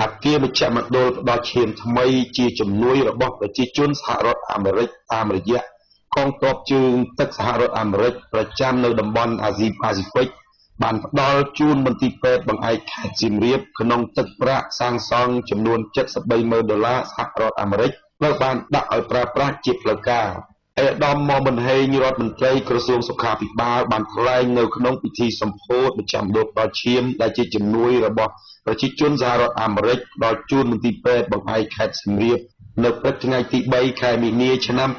អគារមជ្ឈមណ្ឌលផ្ដល់ឈាមថ្មីជាជំនួយរបស់ប្រជាជនសហរដ្ឋអាមេរិកតាមរយៈកងទ័ពជើងទឹកសហរដ្ឋអាមេរិកប្រចាំនៅតំបន់អាស៊ីប៉ាស៊ីហ្វិកបានផ្ដល់ជូនមន្ទីរពេទ្យបង្អែកខេត្តសៀមរាបក្នុងទឹកប្រាក់សាងសង់ចំនួន 73ម៉ឺនដុល្លារសហរដ្ឋអាមេរិកត្រូវបានដាក់ឲ្យប្រើប្រាស់ជាផ្លូវការ។ ឯកឧត្តម ម៉ម ប៊ុនហេង រដ្ឋមន្ត្រីក្រសួងសុខាភិបាលបានថ្លែងនៅក្នុងពិធីសម្ពោធមជ្ឈមណ្ឌលផ្ដល់ឈាមដែលជាជំនួយរបស់ប្រជាជនសហរដ្ឋអាមេរិកផ្ដល់ជូនមន្ទីរពេទ្យបង្អែកខេត្តសៀមរាបនៅព្រឹកថ្ងៃទី3ខែមីនាឆ្នាំ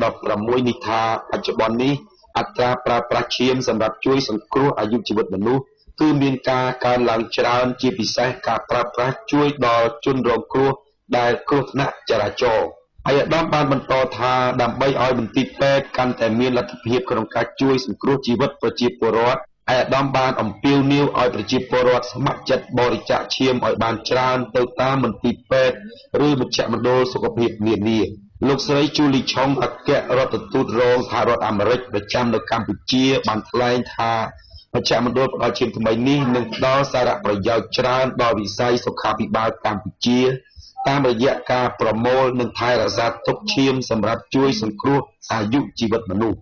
2016នេះថាបច្ចុប្បន្ននេះអត្រាប្រើប្រាស់ឈាមសម្រាប់ជួយសង្គ្រោះអាយុជីវិតមនុស្សគឺមានការកើនឡើងច្រើនជាពិសេសការប្រើប្រាស់ជួយដល់ជនរងគ្រោះដែលគ្រោះថ្នាក់ចរាចរណ៍។ ឯកឧត្តមបានបន្តថាដើម្បីឲ្យមន្ទីរពេទ្យកាន់តែមានលទ្ធភាពក្នុងការជួយសង្គ្រោះជីវិតប្រជាពលរដ្ឋឯកឧត្តមបានអំពាវនាវឲ្យប្រជាពលរដ្ឋស្ម័គ្រចិត្តបរិច្ចាគឈាមឲ្យបានច្រើនទៅតាមមន្ទីរពេទ្យឬមជ្ឈមណ្ឌលសុខភាពនានា។ លោកស្រីជូលីឆុងអគ្គរដ្ឋទូតរងសហរដ្ឋអាមេរិកប្រចាំនៅកម្ពុជាបានថ្លែងថាមជ្ឈមណ្ឌលផ្ដល់ឈាមថ្មីនេះនឹងផ្ដល់សារៈប្រយោជន៍ច្រើនដល់វិស័យសុខាភិបាលកម្ពុជាតាមរយៈការប្រមូលនិងថែរក្សាទុកឈាមសម្រាប់ជួយសង្គ្រោះអាយុជីវិតមនុស្ស។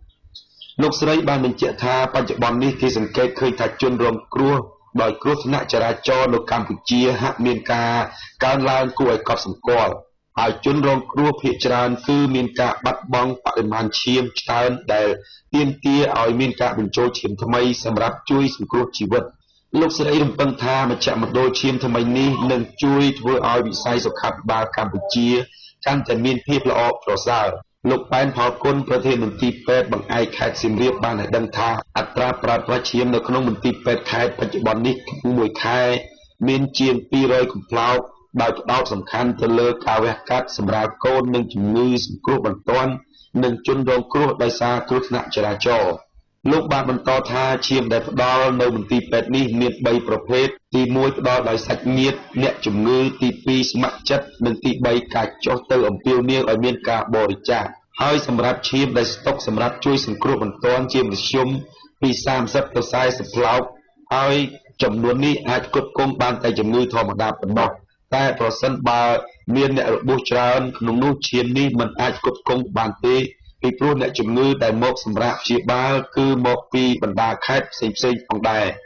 លោកស្រីបានបញ្ជាក់ថាបច្ចុប្បន្ននេះគេសង្កេតឃើញថាជនរងគ្រោះដោយគ្រោះថ្នាក់ចរាចរណ៍នៅកម្ពុជាហាក់មានការកើនឡើងគួរឲ្យកត់សម្គាល់ហើយជនរងគ្រោះភាគច្រើនគឺមានការបាត់បង់បរិមាណឈាមច្រើនដែលទាមទារឲ្យមានការបញ្ចូលឈាមថ្មីសម្រាប់ជួយសង្គ្រោះជីវិត។ លោកស្រីរំពឹងថាមជ្ឈមណ្ឌលឈាមថ្មីនេះនឹងជួយធ្វើឲ្យវិស័យសុខាភិបាលកម្ពុជាកាន់តែមានភាពល្អប្រសើរ។ លោកប៉ែនផលគុណប្រធានមន្ទីរពេទ្យបង្អែកខេត្តសៀមរាបបានឲ្យដឹងថាអត្រាប្រើប្រាស់ឈាមនៅក្នុងមន្ទីរពេទ្យខេត្តបច្ចុប្បន្ននេះក្នុងមួយខែមានជាង200កំប្លោកដោយផ្ដោតសំខាន់ទៅលើការវះកាត់សម្រាប់កូននឹងជំងឺសង្គ្រោះបន្ទាន់និងជនរងគ្រោះដោយសារគ្រោះថ្នាក់ចរាចរណ៍។ លោកបានបន្តថាឈាមដែលផ្ដល់នៅមន្ទីរពេទ្យនេះមាន3ប្រភេទទី1ផ្ដល់ដោយសាច់ញាតិអ្នកជំងឺទី2ស្ម័គ្រចិត្តនិងទី3ការចុះទៅអំពាវនាវឲ្យមានការបរិច្ចាគហើយសម្រាប់ឈាមដែលស្តុកសម្រាប់ជួយសង្គ្រោះបន្ទាន់ជាមធ្យមពី30ទៅ40ប្លោកហើយចំនួននេះអាចផ្គត់ផ្គង់បានតែជំងឺធម្មតាប៉ុណ្ណោះតែប្រសិនបើមានអ្នករបួសច្រើនក្នុងនោះឈាមនេះមិនអាចផ្គត់ផ្គង់បានទេពីព្រោះអ្នកជំងឺដែលមកសម្រាប់ព្យាបាលគឺមកពីបណ្ដាខេត្តផ្សេងៗផងដែរ។